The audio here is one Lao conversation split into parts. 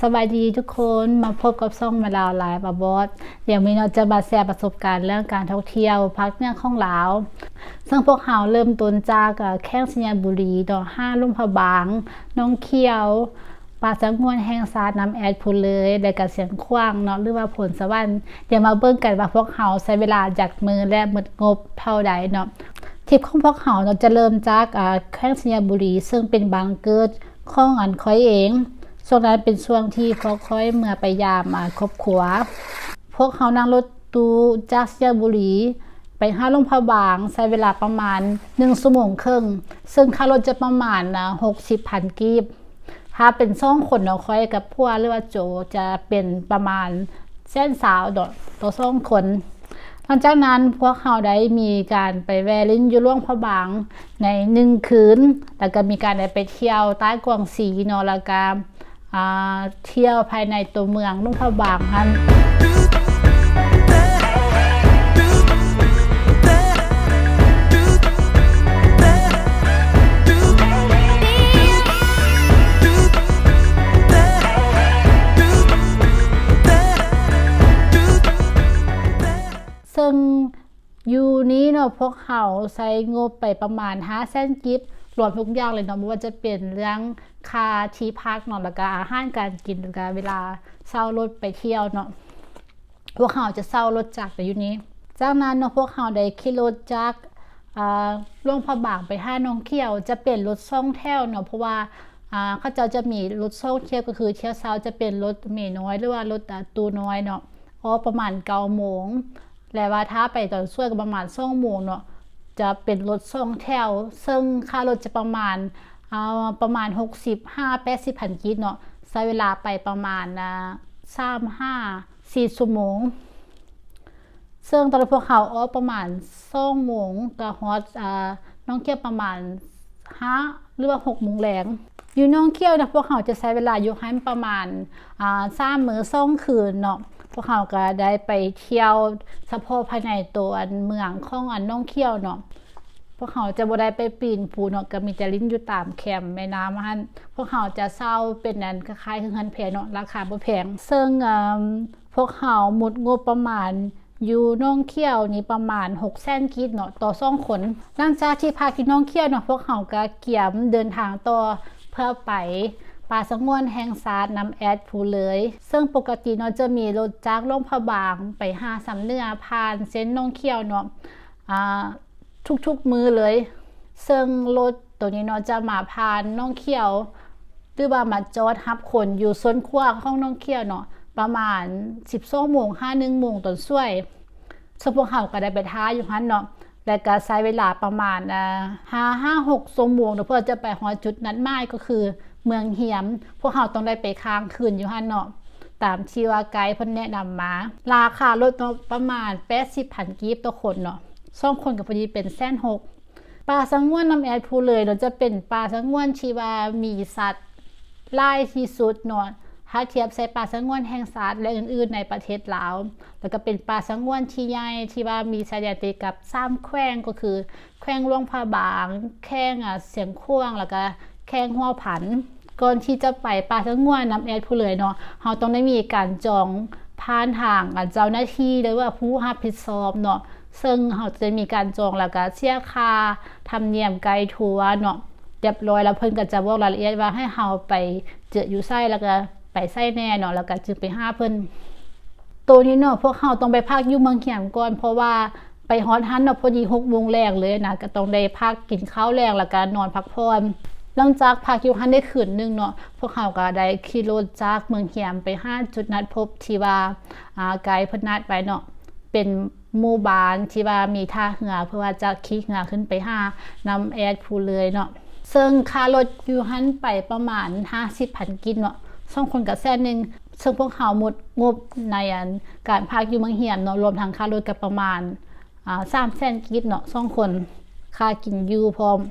ສະບາຍດີທຸກຄົນ, ມາພົບກັບຊ່ອງແມ່ລາວ Life Abroad. ດຽວມື້ນີ້ເນາະ ຈະມາແຊປະສົບການເລື່ອງການທ່ອງທ່ຽວພາກເໜືອຂອງລາວ. ເຊິ່ງພວກເຮົາເລີ່ມຕົ້ນຈາກ ເອ່ອ ແຂວງໄຊຍະບູລີເນາະ, ຫາດຫຼວງພະບາງ, ໜອງຂຽວ, ປ່າສະຫງວນແຫ່ງຊາດນ້ຳແອດພູເລີຍ ແລະກະຊຽງຂວາງເນາະ ຫຼືວ່າໂພນສະຫວັນ. ດຽວມາເບິ່ງກັນວ່າພວກເຮົາໃຊ້ເວລາຈັກມື້ ແລະໝົດງົບເທົ່າໃດເນາະ. ທຣິບຂອງພວກເຮົາເນາະ ຈະເລີ່ມຈາກ ອາ ແຂວງໄຊຍະບູລີ ເຊິ່ງເປັນບ້ານເກີດຂອງອັນຂ້ອຍເອງ. ຊ່ວງນັ້ນເປັນຊ່ວງທີ່ພວກຂ້ອຍເມືອໄປຢາມ ອາ ຄອບຄົວ. ພວກເຮົານັ່ງລົດຕູ້ຈາກໄຊຍະບູລີໄປຫາດຫຼວງພະບາງ ໃຊ້ເວລາປະມານໜຶ່ງຊົ່ວໂມງເຄິ່ງ, ເຊິ່ງຄ່າລົດຈະປະມານ ອາ ຫົກສິບພັນກີບ. ຖ້າເປັນສອງຄົນເນາະ ຂ້ອຍກັບຜົວ ຫຼືວ່າໂຈ ຈະເປັນປະມານແສນຊາວເນາະ ຕໍ່ສອງຄົນ. ຫຼັງຈາກນັ້ນພວກເຮົາໄດ້ມີການໄປແວ່ຫຼິ້ນຢູ່ຫຼວງພະບາງໃນໜຶ່ງຄືນ, ແລ້ວກະມີການໄດ້ໄປທ່ຽວໃຕ້ກວາງຊີເນາະ, ແລ້ວກະ ອາ ທ່ຽວພາຍໃນຕົວເມືອງຫຼວງພະບາງຫັ້ນ. ເຊິ່ງຢູ່ນີ້ເນາະ ພວກເຮົາໃຊ້ງົບໄປປະມານຫ້າແສນກີບ ລວມທຸກຢ່າງເລີຍເນາະ, ບໍ່ວ່າຈະເປັນເລື່ອງຄ່າທີ່ພັກເນາະ ແລ້ວກະອາຫານການກິນ ແລ້ວກະເວລາເຊົ່າລົດໄປທ່ຽວເນາະ. ພວກເຮົາຈະເຊົ່າລົດຈັກໄປຢູ່ນີ້. ຈາກນັ້ນເນາະ ພວກເຮົາໄດ້ຂີ່ລົດຈາກ ອາ ຫຼວງພະບາງໄປຫາໜອງຂຽວ ຈະເປັນລົດສອງແຖວເນາະ, ເພາະວ່າ ອາ ເຂົາເຈົ້າຈະມີລົດສອງທ່ຽວ ກໍຄືທ່ຽວເຊົ້າຈະເປັນລົດເມນ້ອຍ ຫຼືວ່າລົດ ອາ ຕູ້ນ້ອຍເນາະ ອອກປະມານເກົ້າໂມງ ແລະວ່າຖ້າໄປຕອນສວຍກໍປະມານສອງໂມງເນາະ ຈະເປັນລົດສອງແຖວ, ເຊິ່ງຄ່າລົດຈະປະມານ ອາ ປະມານຫົກສິບຫາແປດສິບພັນກີບເນາະ, ໃຊ້ເວລາໄປປະມານ ອາ ສາມຫາສີ່ຊົ່ວໂມງ. ເຊິ່ງຕອນນັ້ນພວກເຮົາອອກປະມານສອງໂມງ ກໍຮອດ ອາ ໜອງຂຽວປະມານຫ້າ ຫຼືວ່າຫົກໂມງແລງ. ຢູ່ໜອງຂຽວນະ ພວກເຮົາຈະໃຊ້ເວລາຢູ່ຫັ້ນປະມານ ອາ ສາມມື້ສອງຄືນເນາະ. ພວກເຮົາກໍໄດ້ໄປທ່ຽວສະເພາະພາຍໃນໂຕອັນເມືອງຂອງອັນໜອງຂຽວເນາະ. ພວກເຮົາຈະບໍ່ໄດ້ໄປປີນພູເນາະ, ກໍມີແຕ່ຫຼິ້ນຢູ່ຕາມແຄມແມ່ນ້ຳຫັ້ນ. ພວກເຮົາຈະເຊົ່າເປັນອັນຄ້າຍໆຄືເຮືອນແພເນາະ, ລາຄາບໍ່ແພງ. ເຊິ່ງ ອາ ພວກເຮົາໝົດງົບປະມານຢູ່ໜອງຂຽວນີ້ປະມານຫົກແສນກີບເນາະ ຕໍ່ສອງຄົນ. ຫຼັງຈາກທີ່ພັກຢູ່ໜອງຂຽວເນາະ ພວກເຮົາກໍກຽມເດີນທາງຕໍ່ເພື່ອໄປປ່າສະຫງວນແຫ່ງຊາດນ້ຳແອດພູເລີຍ. ເຊິ່ງປົກກະຕິເນາະ ຈະມີລົດຈາກຫຼວງພະບາງໄປຫາຊຳເໜືອ ຜ່ານເສັ້ນໜອງຂຽວເນາະ ອາ ທຸກໆມື້ເລີຍ. ເຊິ່ງລົດໂຕນີ້ເນາະ ຈະມາຜ່ານໜອງຂຽວ ຫຼືວ່າມາຈອດຮັບຄົນຢູ່ໂຊນຂວາຂອງໜອງຂຽວເນາະ ປະມານສິບສອງໂມງຫາໜຶ່ງໂມງຕອນສວຍ. ເຊິ່ງພວກເຮົາກໍໄດ້ໄປຖ້າຢູ່ຫັ້ນເນາະ ແລະກໍໃຊ້ເວລາປະມານ ອາ ຫ້າຫາຫົກຊົ່ວໂມງເນາະ ເພື່ອຈະໄປຮອດຈຸດນັດໝາຍ ກໍຄືເມືອງຮຽມ. ພວກເຮົາຕ້ອງໄດ້ໄປຄ້າງຄືນຢູ່ຫັ້ນເນາະ ຕາມທີ່ວ່າໄກເພິ່ນແນະນຳມາ. ລາຄາລົດເນາະ ປະມານແປດສິບພັນກີບຕໍ່ຄົນເນາະ, ສອງຄົນກໍພໍດີເປັນແສນຫົກ. ປ່າສະຫງວນນ້ຳແອດພູເລີຍເນາະ ຈະເປັນປ່າສະຫງວນທີ່ວ່າມີສັດຫຼາຍທີ່ສຸດເນາະ ຖ້າທຽບໃສ່ປ່າສະຫງວນແຫ່ງຊາດແລະອື່ນໆໃນປະເທດລາວ. ແລ້ວກໍເປັນປ່າສະຫງວນທີ່ໃຫຍ່ ທີ່ວ່າມີຊາຍແດນຕິດກັບສາມແຂວງ ກໍຄືແຂວງຫຼວງພະບາງ, ແຂວງ ອາ ຊຽງຂວາງ ແລ້ວກໍແຂວງຫົວພັນ. ກ່ອນທີ່ຈະໄປປ່າສະຫງວນນ້ຳແອດພູເລີຍເນາະ ເຮົາຕ້ອງໄດ້ມີການຈອງຜ່ານທາງ ອາ ເຈົ້າໜ້າທີ່ ຫຼືວ່າຜູ້ຮັບຜິດຊອບເນາະ, ເຊິ່ງເຮົາຈະໄດ້ມີການຈອງ ແລ້ວກໍເສຍຄ່າທຳນຽມໄກທວເນາະ ຮຽບຮ້ອຍ ແລ້ວເພິ່ນກໍຈະບອກລາຍລະອຽດວ່າໃຫ້ເຮົາໄປເຈີຢູ່ໃສ ແລ້ວກໍໄປໃສແດ່ເນາະ ແລ້ວກໍຈຶ່ງໄປຫາເພິ່ນ. ໂຕນີ້ເນາະ ພວກເຮົາຕ້ອງໄປພັກຢູ່ເມືອງຮຽມກ່ອນ ເພາະວ່າໄປຮອດຫັ້ນເນາະ ພໍດີຫົກໂມງແລງເລີຍນະ, ກໍຕ້ອງໄດ້ພັກກິນເຂົ້າແລງ ແລ້ວກໍນອນພັກຜ່ອນ. ຫຼັງຈາກພັກຢູ່ຫັ້ນໄດ້ຄືນໜຶ່ງເນາະ ພວກເຮົາກໍໄດ້ຂີ່ລົດຈາກເມືອງຮຽມໄປຫາຈຸດນັດພົບທີ່ວ່າ ອາ ໄກເພິ່ນນັດໄວ້ເນາະ ເປັນໝູ່ບ້ານທີ່ວ່າມີທ່າເຮືອ ເພື່ອວ່າຈະຂີ່ເຮືອຂຶ້ນໄປຫານ້ຳແອດພູເລີຍເນາະ. ເຊິ່ງຄ່າລົດຢູ່ຫັ້ນໄປປະມານຫ້າສິບພັນກີບເນາະ, ສອງຄົນກໍແສນໜຶ່ງ. ເຊິ່ງພວກເຮົາໝົດງົບໃນອັນການພັກຢູ່ເມືອງຮຽມເນາະ, ລວມທັງຄ່າລົດກໍປະມານ ອາ ສາມແສນກີບເນາະ ສອງຄົນ, ຄ່າກິນຢູ່ພ້ອມ.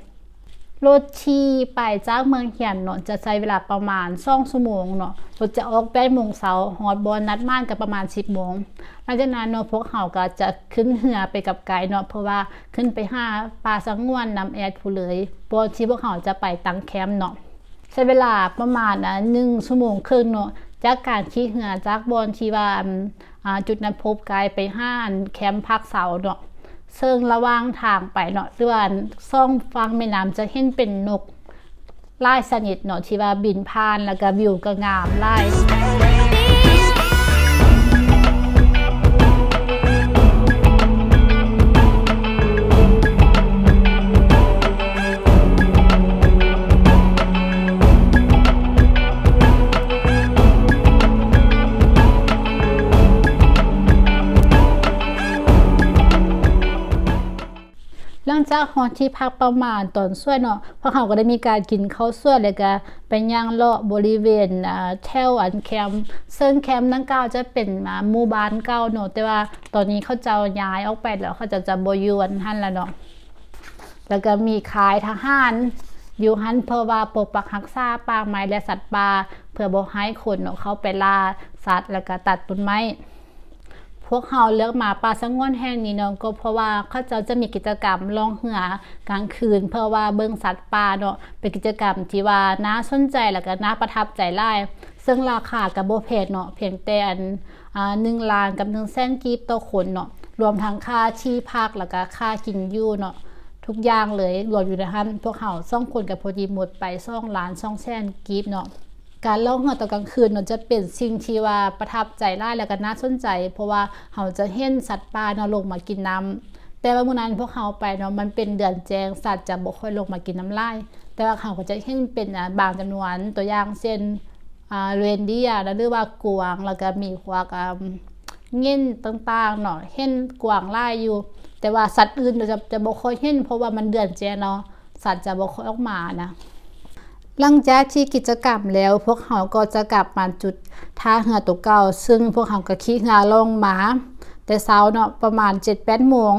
ລົດຂີ່ໄປຈາກເມືອງຮຽມເນາະ ຈະໃຊ້ເວລາປະມານສອງຊົ່ວໂມງເນາະ, ລົດຈະອອກແປດໂມງເຊົ້າ ຮອດບ່ອນນັດໝາຍກໍປະມານສິບໂມງ. ຫຼັງຈາກນັ້ນເນາະ ພວກເຮົາກໍຈະຂຶ້ນເຮືອໄປກັບໄກເນາະ ເພື່ອວ່າຂຶ້ນໄປຫາປ່າສະຫງວນນ້ຳແອດພູເລີຍ ບ່ອນທີ່ພວກເຮົາຈະໄປຕັ້ງແຄມເນາະ. ໃຊ້ເວລາປະມານ ອາ ໜຶ່ງຊົ່ວໂມງເຄິ່ງເນາະ ຈາກການຂີ່ເຮືອຈາກບ່ອນທີ່ວ່າ ອັນ ອ່າ ຈຸດນັດພົບກາຍໄປຫາ ອັນ ແຄມພາກເຊົາເນາະ, ເຊິ່ງລະຫວ່າງທາງໄປເນາະ ຫຼືວ່າ ອັນ ຊ່ອງຝັ່ງແມ່ນ້ຳຈະເຫັນເປັນນົກຫຼາຍຊະນິດເນາະ ທີ່ວ່າບິນຜ່ານ ແລ້ວກະວິວກະງາມຫຼາຍ. ຫຼັງຈາກຮອດທີ່ພັກປະມານຕອນສວຍເນາະ, ພວກເຮົາກໍໄດ້ມີການກິນເຂົ້າສວຍ ແລ້ວກະໄປຍ່າງເລາະບໍລິເວນ ອ່າ ແຖວອັນແຄມ, ເຊິ່ງແຄມດັ່ງກ່າວຈະເປັນ ອ່າ ໝູ່ບ້ານເກົ່າເນາະ, ແຕ່ວ່າຕອນນີ້ເຂົາເຈົ້າຍ້າຍອອກໄປແລ້ວ, ເຂົາເຈົ້າຈະບໍ່ຢູ່ອັນຫັ້ນແລ້ວເນາະ. ແລ້ວກໍມີຄ້າຍທະຫານຢູ່ຫັ້ນ ເພື່ອວ່າປົກປັກຮັກສາປ່າໄມ້ ແລະ ສັດປ່າ ເພື່ອບໍ່ໃຫ້ຄົນເນາະເຂົ້າໄປລ່າສັດ ແລ້ວກໍຕັດຕົ້ນໄມ້. ພວກເຮົາເລືອກມາປ່າສະຫງວນແຫ່ງນີ້ເນາະ ກໍເພາະວ່າເຂົາເຈົ້າຈະມີກິດຈະກຳລ່ອງເຮືອກາງຄືນ ເພື່ອວ່າເບິ່ງສັດປ່າເນາະ, ເປັນກິດຈະກຳທີ່ວ່າໜ້າສົນໃຈ ແລ້ວກໍໜ້າປະທັບໃຈຫຼາຍ. ເຊິ່ງລາຄາກໍບໍ່ແພງເນາະ, ພຽງແຕ່ອັນ ອ່າ ໜຶ່ງລ້ານກັບໜຶ່ງແສນກີບຕໍ່ຄົນເນາະ, ລວມທັງຄ່າທີ່ພັກ ແລ້ວກະຄ່າກິນຢູ່ເນາະ, ທຸກຢ່າງເລີຍລວມຢູ່ໃນຫັ້ນ. ພວກເຮົາສອງຄົນກໍພໍດີໝົດໄປສອງລ້ານສອງແສນກີບເນາະ. ການລ່ອງເຮືອຕອນກາງຄືນເນາະ ຈະເປັນສິ່ງທີ່ວ່າປະທັບໃຈຫຼາຍ ແລ້ວກໍໜ້າສົນໃຈ, ເພາະວ່າເຮົາຈະເຫັນສັດປ່າເນາະລົງມາກິນນ້ຳ. ແຕ່ວ່າມື້ນັ້ນພວກເຮົາໄປເນາະ ມັນເປັນເດືອນແຈ້ງ, ສັດຈະບໍ່ຄ່ອຍລົງມາກິນນ້ຳຫຼາຍ, ແຕ່ວ່າເຮົາກໍຈະເຫັນເປັນ ອ່າ ບາງຈຳນວນ, ຕົວຢ່າງເຊັ່ນ ອ່າ ເຣນເດຍ ຫຼືວ່າກວາງ, ແລ້ວກໍມີພວກ ອ່າ ເຫງັນຕ່າງໆເນາະ, ເຫັນກວາງຫຼາຍຢູ່, ແຕ່ວ່າສັດອື່ນຈະ ຈະບໍ່ຄ່ອຍເຫັນ ເພາະວ່າມັນເດືອນແຈ້ງເນາະ, ສັດຈະບໍ່ຄ່ອຍອອກມານະ. ຫຼັງຈາກທີ່ກິດຈະກຳແລ້ວ ພວກເຮົາກໍຈະກັບມາຈຸດທ່າເຮືອໂຕເກົ່າ, ເຊິ່ງພວກເຮົາກໍຂີ່ເຮືອລ່ອງມາແຕ່ເຊົ້າເນາະ ປະມານເຈັດແປດໂມງ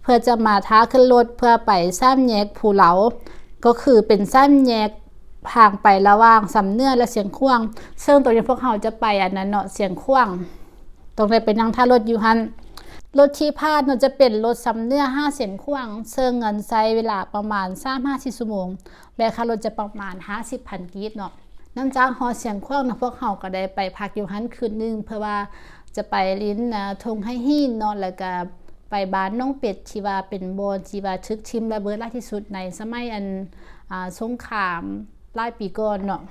ເພື່ອຈະມາທ່າຂຶ້ນລົດເພື່ອໄປສາມແຍກພູເລົາ, ກໍຄືເປັນສາມແຍກທາງໄປລະຫວ່າງຊຳເໜືອ ແລະ ຊຽງຂວາງ, ເຊິ່ງໂຕນີ້ພວກເຮົາຈະໄປອັນນັ້ນເນາະ ຊຽງຂວາງ, ຕ້ອງໄດ້ໄປນັ່ງທ່າລົດຢູ່ຫັ້ນ. ລົດທີ່ຜ່ານເນາະ ຈະເປັນລົດຊຳເໜືອຫາຊຽງຂວາງ, ເຊິ່ງເງິນໃຊ້ເວລາປະມານສາມຫາສີ່ຊົ່ວໂມງ ແລະ ຄ່າລົດຈະປະມານຫ້າສິບພັນກີບເນາະ. ຫຼັງຈາກຮອດຊຽງຂວາງເນາະ ພວກເຮົາກໍໄດ້ໄປພັກຢູ່ຫັ້ນຄືນໜຶ່ງ ເພື່ອວ່າຈະໄປຫຼິ້ນ ອ່າ ທົ່ງໄຫຫີນເນາະ ແລ້ວກະໄປບ້ານໜອງເປັດ ທີ່ວ່າເປັນບ່ອນທີ່ວ່າຖືກຖິ້ມລະເບີດຫຼາຍທີ່ສຸດໃນສະໄໝອັນ ອ່າ ສົງຄາມຫຼາຍປີກ່ອນເນາະ.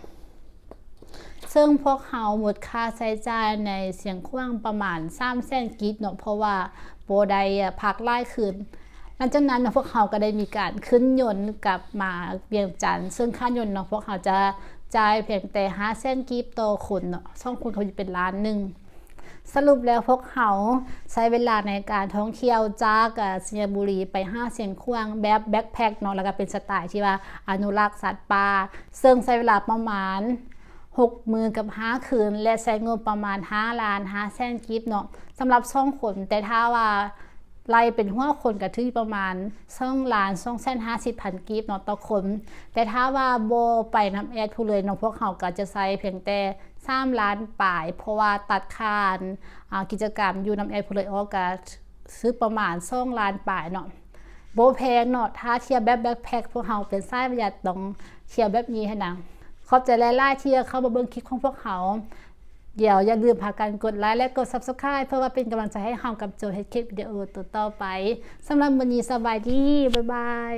ເຊິ່ງພວກເຮົາໝົດຄ່າໃຊ້ຈ່າຍໃນຊຽງຂວາງປະມານສາມແສນກີບເນາະ ເພາະວ່າບໍ່ໄດ້ ອ່າ ພັກຫຼາຍຄືນ. ຫຼັງຈາກນັ້ນເນາະ ພວກເຮົາກໍໄດ້ມີການຂຶ້ນຍົນກັບມາວຽງຈັນ, ເຊິ່ງຄ່າຍົນເນາະ ພວກເຮົາຈະຈ່າຍພຽງແຕ່ຫ້າແສນກີບຕໍ່ຄົນເນາະ, ສອງຄົນກໍຈະເປັນລ້ານໜຶ່ງ. ສະຫຼຸບແລ້ວພວກເຮົາໃຊ້ເວລາໃນການທ່ອງທ່ຽວຈາກ ເອີ ໄຊຍະບູລີໄປຫາຊຽງຂວາງແບບແບັກແພັກເນາະ, ແລ້ວກໍເປັນສະໄຕທີ່ວ່າອະນຸລັກສັດປ່າ, ເຊິ່ງໃຊ້ເວລາປະມານຫົກມື້ກັບຫ້າຄືນ ແລະ ໃຊ້ງົບປະມານຫ້າລ້ານຫ້າແສນກີບເນາະ ສຳລັບສອງຄົນ. ແຕ່ຖ້າວ່າ ໄລ່ເປັນຫົວຄົນກໍຖືປະມານສອງລ້ານສອງແສນຫ້າສິບພັນກີບເນາະຕໍ່ຄົນ, ແຕ່ຖ້າວ່າບໍ່ໄປນ້ຳແອດພູເລີຍເນາະ ພວກເຮົາກໍຈະໃຊ້ພຽງແຕ່ສາມລ້ານປາຍ ເພາະວ່າຕັດຄ່າ ອ່າ ກິດຈະກຳຢູ່ນ້ຳແອດພູເລີຍອອກກໍຖືປະມານສອງລ້ານປາຍເນາະ. ບໍ່ແພງເນາະ ຖ້າທຽບແບບແບັກແພັກ ພວກເຮົາເປັນສາຍປະຢັດຕ້ອງທຽວແບບນີ້ຫັ້ນນະ. ຂອບໃຈຫຼາຍໆທີ່ເຂົ້າມາເບິ່ງຄລິບຂອງພວກເຮົາ. ດຽວຢ່າລືມພາກັນກົດໄລ ແລະ ກົດ Subscribe ເພື່ອວ່າເປັນກຳລັງໃຈໃຫ້ເຮົາກັບໂຈເຮັດຄລິບວິດີໂອຕໍ່ໆໄປ. ສຳລັບມື້ນີ້ສະບາຍດີ ບາຍບາຍ.